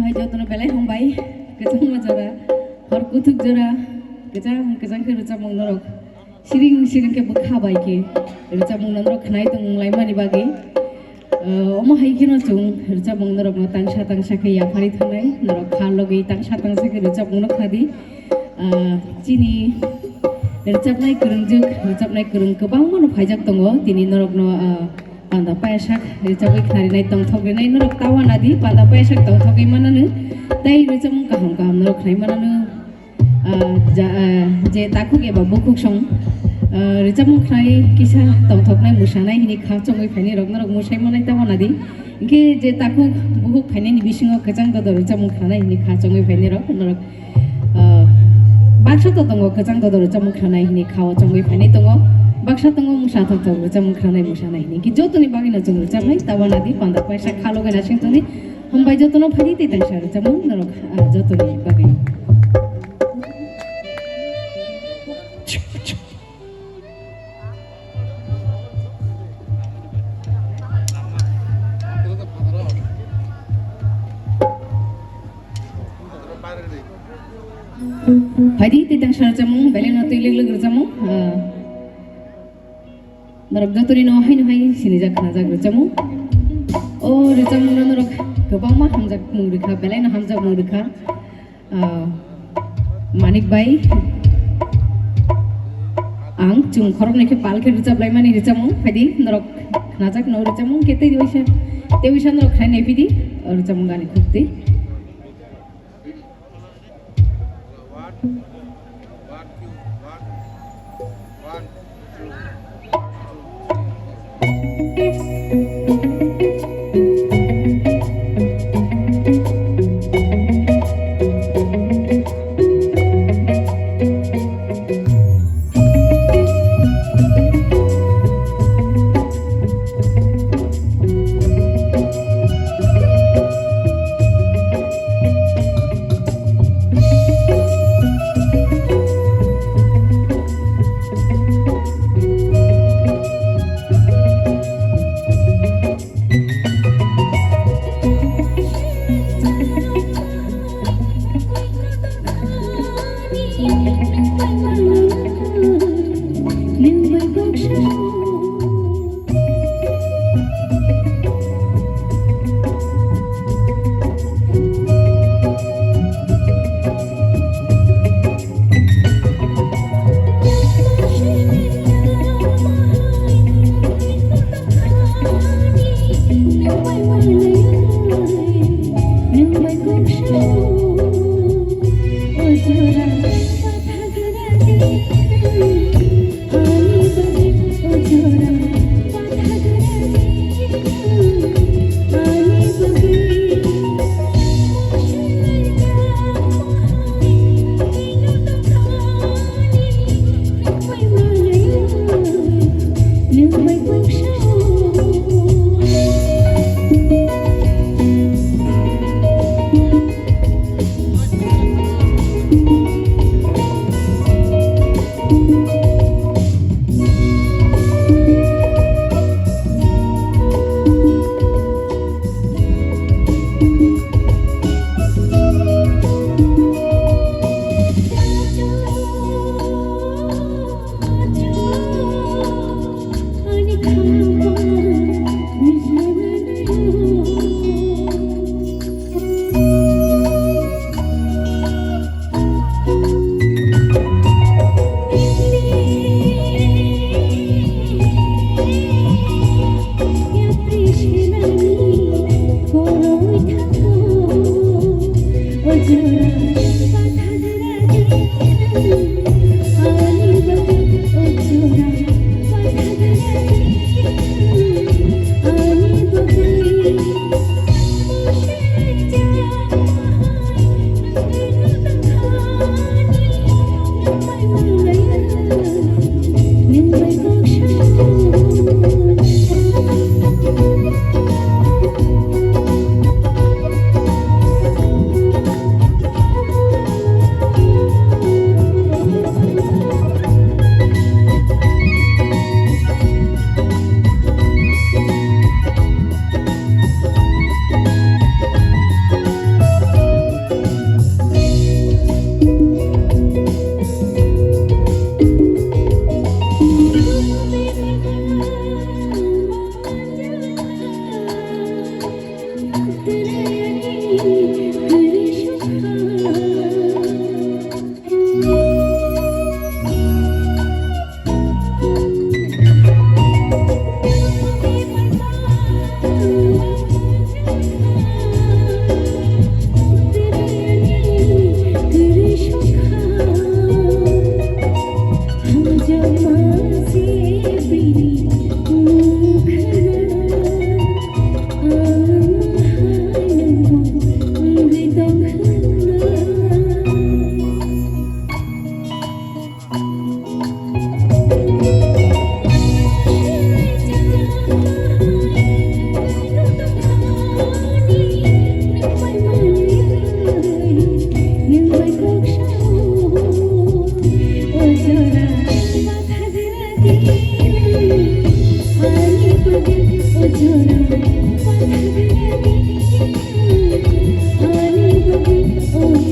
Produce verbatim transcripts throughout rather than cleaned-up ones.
Hai jotono belai hambai, kwchangma jora, hor kuthuk jora, kwchang kwchang khe rwchapmung norok siring siring khe bwkha bai khe rwchapmung norok khnai tong laimani bagwi. Ah, omo hai kheno chwng rwchapmung norokno tangsa tangsa khe yapharwi thangnai, norok kha logwi tangsa tangsa khe rwchapmungno khna di. Ah, chini rwchapnai kwrwngjwk, rwchapnai kwrwng kwbangmano phaijak tongo, tini norokno, ah, panda payasak rwchapwi khnarinai tongthok rinai norok ta uanadi, panda payasak tongthogwi mananw, tei rwchapmung kaham kaham norok khnai mananw. Ah, ja, ah, je takhuk eba bukhuk song, ah, rwchapmung khnai kisa tongthoknai mwsanai hini kha chongwi phainai rok norok mwsai manai ta uanadi. Hinkhe je takhuk bukhuk phainani bisingo kwchang dodo rwchapmung khnanai hini kha chongwi phainai rok norok, ah, baksa to tongo kwchang dodo rwchapmung khnanai hini kha o chongwi phainai tongo, baksa tongo mwsa thok thok rwchapmung khnanai mwsanai hini. Hinkhe jotoni bagwino chwng rwchapnai ta uanadi panda paisa kha logwi nasing tongdi. Hambai jotono phaidi tei tangsa rwchapmung norok, ah, jotoni bagwi. Phaidi tei tangsa rwchapmung, belai no twi lik lik rwchapmung, ah, Norok jotorino haino hai sinijak khnajak rwchapmung. O rwchapmungno norok kwbangma hamjakmung rwkha, belaino hamjakmung rwkha. Ah, Manik bai, ang chwng khoroknwi khe pal khe rwchap laimani rwchapmung. Phaidi norok khnajak no rwchapmung khe tei waisa, tei waisa norok khai naiphidi o rwchapmung gani khukti.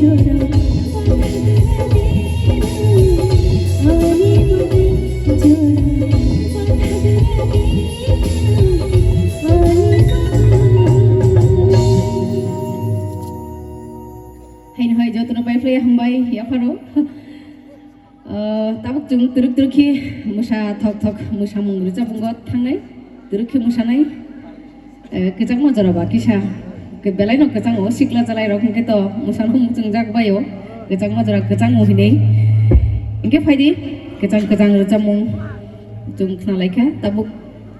Haino hai jotono bai phlai hambai yapharo. Ah, tabuk chwng twrwk twrwk khe mwsa thok thok mwsamung rwchapmungo thangnai, twrwk khe mwsanai. Eh, kwchangma jora ba kisa, ke belai no kwchango, sikla chalai rok hwnkhe to mwsano muchungjak baio, kwchangma jora kwchango hinwi. Hinkhe phaidi, kwchang kwchang rwchapmung chwng khnalaikha, tabuk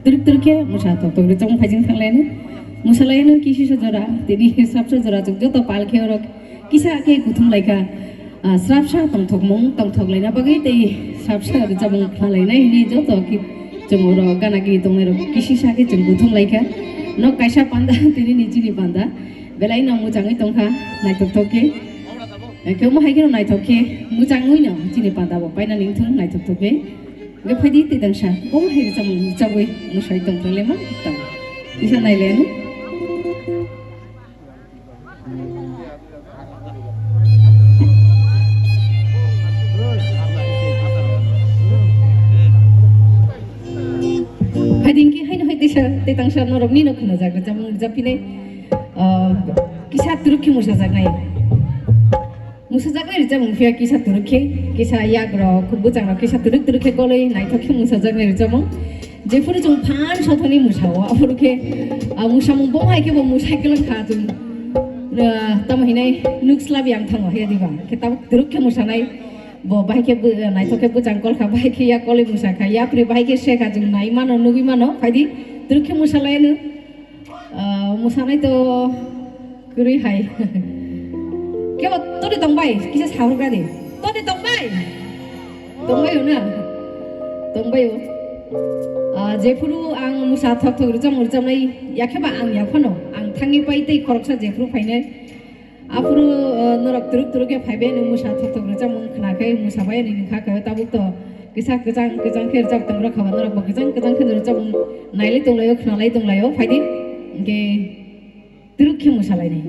twrwk twrwk khe mwsa thok thok rwchapmung phaijing thanglaino. Mwsalaino kisisa jora, tini srapsa jora chwng joto pal khe orok kisa khe kuthum laikha, ah, srapsa tongthokmung tongthok laina bagwi tei srapsa rwchapmung kha lainai hinwi joto ki-, chwng oro gana gini tongnai rok kisisa khe chwng kuthum laikha. Nok kaisa panda tini ni chini panda belai no mwchangwi tongkha, naithok thok khe. Khe omo hai kheno naithok khe mwchangwi no chini panda bo paina ningthung naithok thok khe. Hwnkhe phaidi tei tangsa omo hai rwchapmung rwchapwi mwsai tongthok lema tong. Kisa nai leno. Haidingki haino hai teisa tei tangsa norokni no khwnajak rwchapmung rwchaphinai, ah, kisa twrwk khe mwsajaknai. Mwsajaknai rwchapmung phiya kisa twrwk khe, kisa yak rok, bwchang rok kisa twrwk twrwk khe kolwi naithok khe mwsajaknai rwchapmung. Jephuru chwng phan sothani mwsao, aphuru khe, ah, mwsamung bo hai khe bo mwsai kwlwng kha chwng. Ah, tamo hinai nuk slab yang thango he diba. Khe tabuk twrwk khe mwsanai bo bahai khe bw-, naithok khe bwchang kol kha, bahai khe yak kolwi mwsa kha, yapri bahai khe se kha chwng nai mano nugwi mano. Phaidi twrwk khe mwsalai no. Ah, mwsanai to kwrwi hai. Kebo toni tongbai, kisa sahorgra de. Toni tongbai? Tongbai o na? Tongbai o. Ah, jephuru ang mwsa thok thok rwchapmung rwchapnai, yakheba ang yaphano. Ang thangwi pai tei khoroksa jephuru phainai. Aphuru, ah, norok twrwk twrwk khe phaibai, nwng mwsa thok thok rwchapmung khna khe mwsabai ani nungkha khe tabuk to. Kisa kwchang kwchang khe rwchap tongrok haba norok bo kwchang kwchang khe rwchapmung nailai tonglaio, khnalai tonglaio, phaidi. Hinkhe twrwk khe mwsalainai.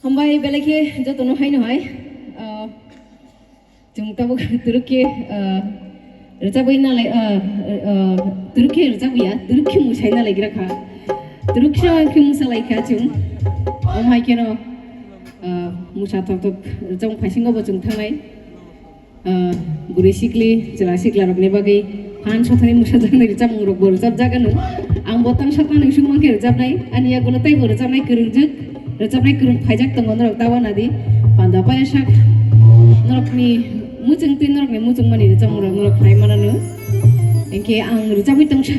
Hambai belai khe jotono haino hai. Ah, chwng tabuk twrwk khe, ah, rwchabwi nalai, ah, ah, twrwk khe rwchabwi ya, twrwk khe mwsai nalai gra kha. Twrwk khe khe mwsa lai kha chwng. Omo hai kheno, ah, mwsa thok thok rwchapmung phaisingo bo chwng thangnai. Ah, bwrwi sikli, chwla sikla rokni bagwi phan sothani mwsajaknai rwchapmung rokbo rwchapjak ano. Ang bo tang sakmani sung mankhe rwchapnai, ani yagulo teibo rwchapnai kwrwngjwk, rwchapnai kwrwng phaijak tongo norok ta uanadi. Panda paya sak norokni muchung twi norokni muchungmani rwchapmung rok norok khlai manano. Hinkhe ang rwchapwi tongsa.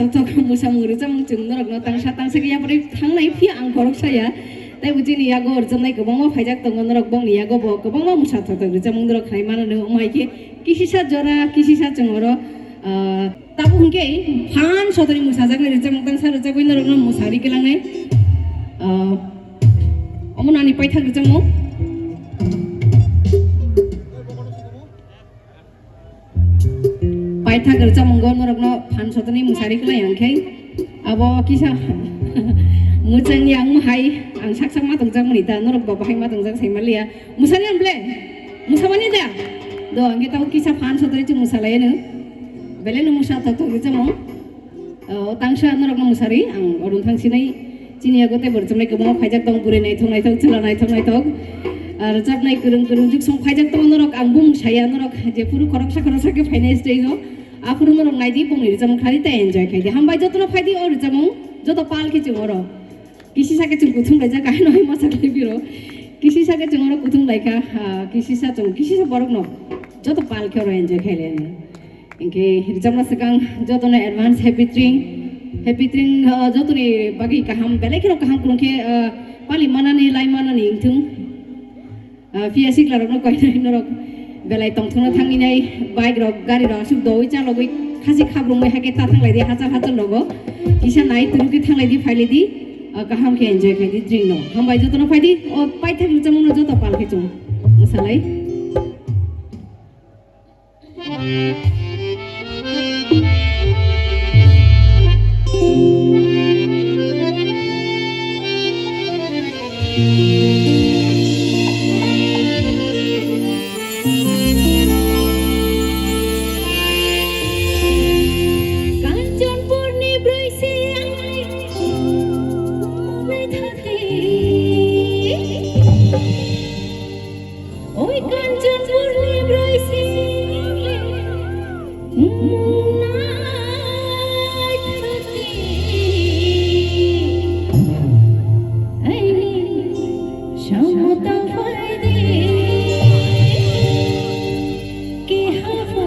Tok musamung rwchapmung chwng norokno tangsa tangsa khe yapharwi thangnai, phiya ang khoroksa ya. Tei bo chini yago rwchapnai kwbangma phaijak tongo, norok bongni yago bo kwbangma mwsa thok thok rwchapmung norok khnai mano, wngmai khe kisisa jora, kisisa chwng oro, ah, tabuk hwnkhe phan sotoni mwsajaknai rwchapmung tangsa rwchapwi norokno mwsari kwlangnai. Ah, omo nani paithak rwchapmung. Paithak rwchapmungo norokno phan sotoni mwsari kwlai ang khe abo kisa mwchang yang hai ang sak sak ma tongjak mani ta norok bo bahai ma tongjak sai maliya mwsari ang ble mwsamani da do ang khe tau kisa phan sotoni chwng mwsalai no bele no mwsa tok tok rwchapmung. O, tangsa norokno mwsari, ang orong thangsinai chini yago tei bo rwchapnai kwbangma phaijak tong, bwrwi naithok naithok, chwla naithok naithok. Ah, rwchapnai kwrwng kwrwng jwk song phaijak tongo norok, ang bumung saya norok, jephuru khoroksa khoroksa khe phainai stage o. Aphuru norok naidi, bongni rwchapmung khlai di tei enjoy khai di. Hambai jotono phai di o rwchapmung, joto pal khe chwng oro. Kisisa khe chwng kuthum laijak, kahino hai masa khlai biro. Kisisa khe chwng oro kuthum laikha, ah, kisisa chwng, kisisa borokno joto pal khe oro enjoy khai lai. Hinkhe rwchapna swkang jotono advance happy Tring. Happy Tring, uh, jotoni bagwi kaham, belai kheno kaham kwrwng khe, uh, pali manani, lai manani wngthung. Uh, phiya sikla rokno koinai norok belai tongthokno thangwi nai, bike rok, gari rok aswk dowi chalogwi khasi khabrumwi hakhe ta thanglai di hachal hachal rogo. Kisa nai turu khe thanglai di, phailai di, uh, kaham khe enjoy khai di Tring no. Hambai jotono phai di, o paithak rwchapmung no joto pal khe chwng mwsalai. Kanchanpurni broi se ang naithok di. Oi Kanchanpurni broi se ang naithok di. Aini samota phai di. Kehabo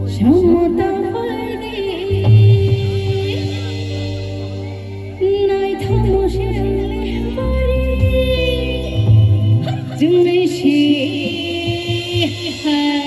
samota phai di. Naithokno se lehbari. Chwngni se hai.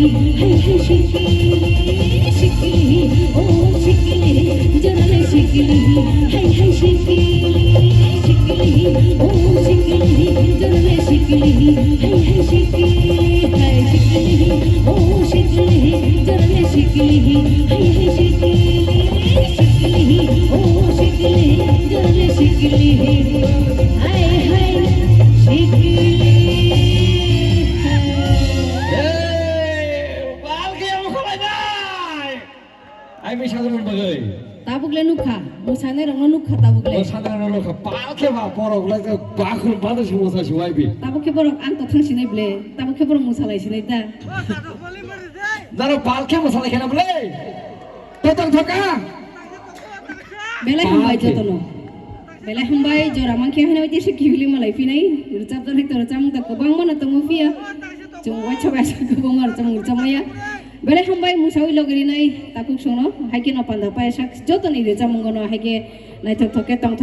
Hey hey shikili, shikili, oh shikili, jorale shikili. Hey hey shikili, shikili, oh shikili, jorale shikili. Hey hey shikili, hey shikili, oh shikili, jorale shikili. Hey hey shikili, shikili, oh shikili, jorale shikili. Hey hey shikili. Hey, bal khe amo khalai nai. Ai, misa rok bagwi. Tabuk le nukha, mwsanairokno nukha tabuk le. Mwsanairokno nukha, bal khe ba borok le bakhum bana si mwsa si wai bi. Tabuk khe borok ang to thang sinai ble, tabuk khe borok mwsalai sinai da. Daro bal khe mwsalai khena ble. To tong thoka. Belai hambai jotono. Belai hambai, jora mankhe hwnwi tei se kibili malai phinai. Rwchapjak hai to rwchapmung ta kwbangma no tongo phiya. Chwng waisa waisa kwbangma rwchapmung rwchapmaya. Belai hambai, mwsawi logi rinai takhuk songno. Hai khe no panda paiya sak jotoni rwchapmungo no hai khe naithok thok khe tongthok.